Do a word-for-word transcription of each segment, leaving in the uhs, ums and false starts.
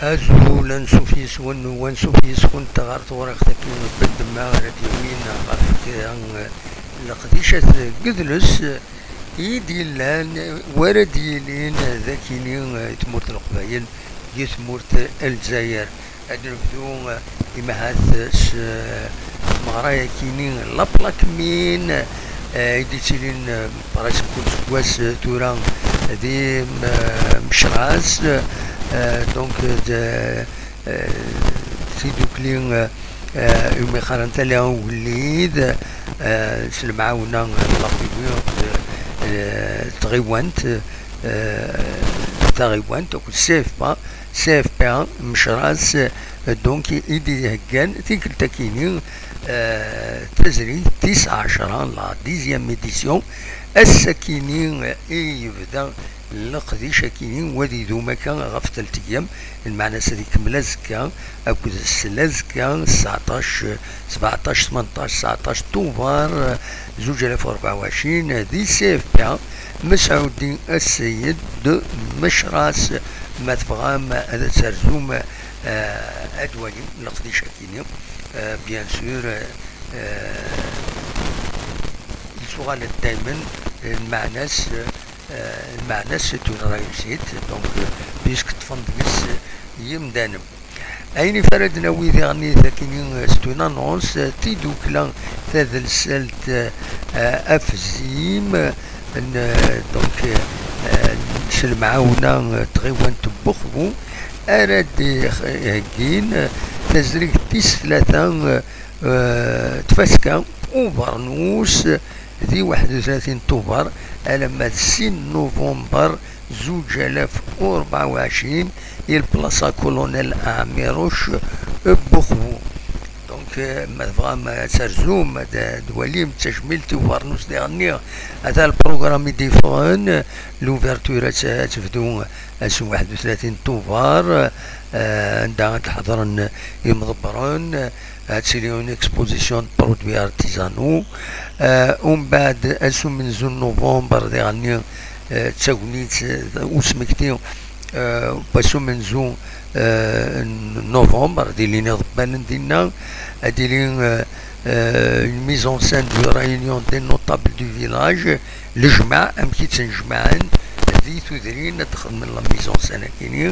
Azul, ansuf yes-wen u ansuf yes-kent ɣer tewriqt-agi n ddemma ara d-yawin ɣef kra n leqdicat n yidles i d-yellan, wara d-yilin d akini i tmurt n Leqbayel, di tmurt n Lezzayer. Ad nebdu, eh, imahat s, eh, tmeɣra-yakini, la plaque mine, eh, i d-yettilin, eh, presque kul seggas, eh, tura di, eh, Mecras, eh, donc, d, eh, tidukli, eh, eh, umi qqaren Tala Ugellid, eh, s lemɛawna n la P V akked, eh, tɣiwant, eh, taɣiwant akked C F P A, C F P A Mecras, eh, donc i d-iheggan tikkelt-akini, eh, tazrigt tis ɛecra, la dixième édition. Ass-akini, eh, i yebda leqdic-akini, wa d idum akka ɣef telt ayyam, lmeɛna-s ad ikemmel azekka akked sel azekka, sseɛṭac, sbeɛṭac, tmenṭac, sseɛṭac Tubeṛ, zuǧ alaf u rebɛa u ɛecrin, di C F P A, Mesɛudi Asayed de Mecras. Ma tebɣam ad terzum, eh, ad twalim leqdic-akini, eh, bien sûr, eh, eh, yettwaɣal-d daymen, eh, lmeɛna-s, eh, lmeɛna-s c'est une réussite, donc, eh, puisque ṭṭfen deg-s, eh, yimdanen. Ayen i ara d-nawi diɣen akini, eh, c'est une annonce, eh, tidukla tadelsalt, eh, Afzim, n, eh, donc, eh, s lemɛawna, eh, n tɣiwant n Buxbu, ara d-iheggin, eh, tazrigt tis tlata, eh, eh, tfaska ubernus di waḥed u tlatin Tubeṛ alamma d sin Nuvember zuǧ alaf u rebɛa u ɛecrin, i lplaṣa Colonel Ɛmiruc n Buxbu. Donc, eh, ma tebɣam ad terzum, ad, ad twalim d tajmilt i ubernus diɣenni, ata lprogram i d-yeffɣen, l'ouverture ad, ad tebdu ass n waḥed u tlatin Tubeṛ, eh, anda ad d-ḥeḍren imḍebbren, ad tili une exposition de produits artisanaux. Eh, umbeɛd, ass umenzu n novembre, diɣenni, eh, d tagnit, eh, usmekti, eh, n wass umenzu, eh, n novembre, ad ilin iḍebbalen dinna, ad ilin, eh, eh, une mise en scène de réunion des notables du village, lejmaɛ, amek i ttnejmaɛen di tudrin, ad xedmen la mise en scène akini,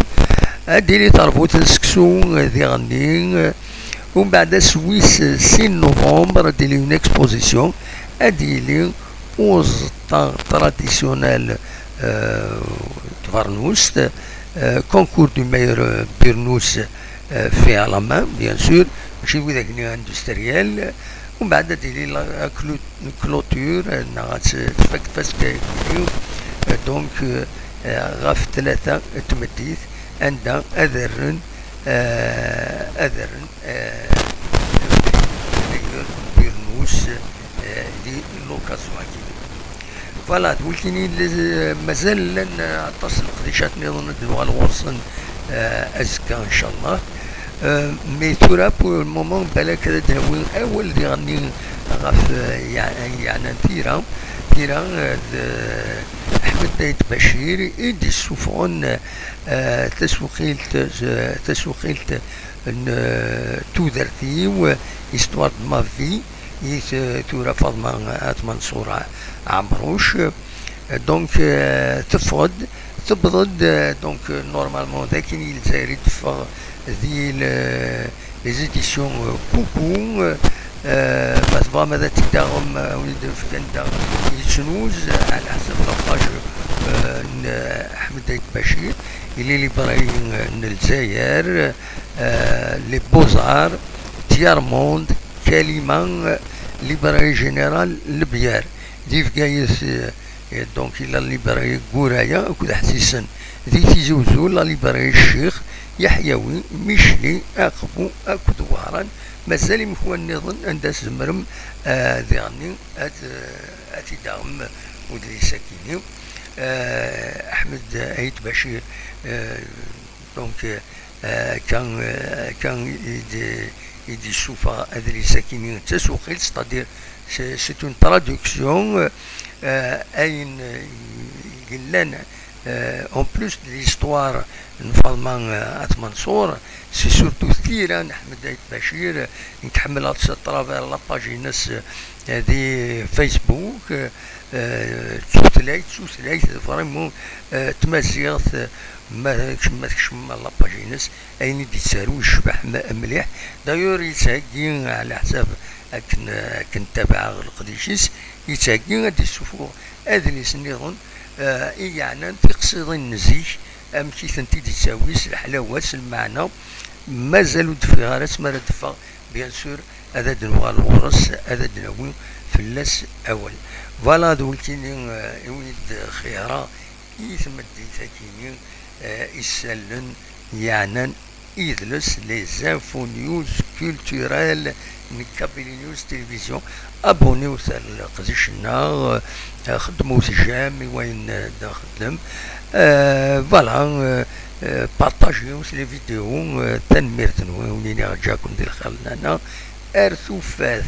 ad d-tili tarbut n seksu, eh, diɣenni, eh, Umbeɛd ass wis sin novembre, ad d-tili une exposition, ad d-yili uẓeṭṭa traditionnel, euh, n tbernust, euh, concours du meilleur, euh, birnous, euh, fait à la main, bien sûr, mačči d widak-nni industriel. Umbeɛd ad d-tili la, la clôt-, clôture, euh, neɣ ad t-, tfak tfaska, euh, donc, euh, euh, ɣef tlata n tmeddit, anda ad rren, euh, ad rren, euh, birnus, euh, di l'occasion-agi. Voilà, d wikini, euh, mazal llan, euh, aṭas n leqdicat nniḍen ad d-nuɣal ɣur-sen, euh, azekka, inchallah. Euh, mais tura, pour le moment, balak ad d-nawi awal diɣenni ɣef, euh, yeɛ-, yeɛnan tira. Tira, euh, d, euh, Ahmed Ait Bacir i d-yessufɣen, euh, tasuqilt, euh, tasuqilt n, euh, tudert-iw, Histoire de ma vie, i t-, tura Faḍma At Manṣur Ɛemruc. Donc, euh, teffeɣ-d, tewweḍ-d, euh, donc, euh, normalement, d akin i Lezzayer i d-teffeɣ di le-, les éditions, euh, Coucou, euh, euh, ma tebɣam ad tt-id-taɣem, euh, win i d-fkan da yettnuz, euh, ɛla ḥsab la page, euh, n, euh, Ahmed Ait Bacir, il est librairie, euh, n Lezzayer, euh, les Beaux-Arts, Tiers Monde, Kalima, euh, librairie générale Lebyer, di Bgayet, euh, et donc, il a librairie Gouraya, akked Ḥsisen, di Tizi Uzzu, la librairie Ccix Yeḥyawi, Micli, Aqbu, akked Wehran, mazal imukan nniḍen anda tzemrem, euh, diɣenni ad, euh, ad t-id-taɣem udlis-akini. Euh, Ahmed Ait Bacir, euh, donc, euh, kan, euh, kan i d-, i d-yessufeɣ adlis-akini d tasuqilt, c'est-à-dire, c'est, c'est une traduction, euh, ayen, euh, yellan Euh, en plus de l'histoire n Faḍma, euh, At Mansour, c'est surtout tira n Ḥmed Ayt Bacir, euh, nekk ḥemmleɣ-tt à travers la page-ines, euh, di Facebook, euh, euh, d tutlayt, d tutlayt, vraiment, euh, tmaziɣt, euh, ma, ma tkecmem la page-ines, ayen i d-yettaru yecbeḥ m-, mliḥ. D'ailleurs, yettheggi ɛla ḥsab akken, akken tabaɛeɣ leqdic-is, yettheggi ad d-issufeɣ adlis nniḍen, eh, i yeɛnan tiqsiḍin n zik, amek i tent-id-yettawi s leḥlawa, s lmeɛna. Mazal ur d-ffiɣ ara, asmi ara d-ffeɣ, bien sûr, ad d-nuɣal ɣur-s, ad d-nawi fell-as awal. Voilà, d wikini, eh, i wid xira i tmeddit-agi-nni, eh, isallen yeɛnan idles, les infos news culturelles n Kabylie News Télévision. Abonniwt ar leqdic-nneɣ, eh, xedmet j'aime i wayen, eh, d nxeddem. Eh, voilà, eh, eh, partagiwt les vidéos, eh, tanemmirt-nwen, ur iniɣ ǧǧakum di lxir lana. Ar tufat.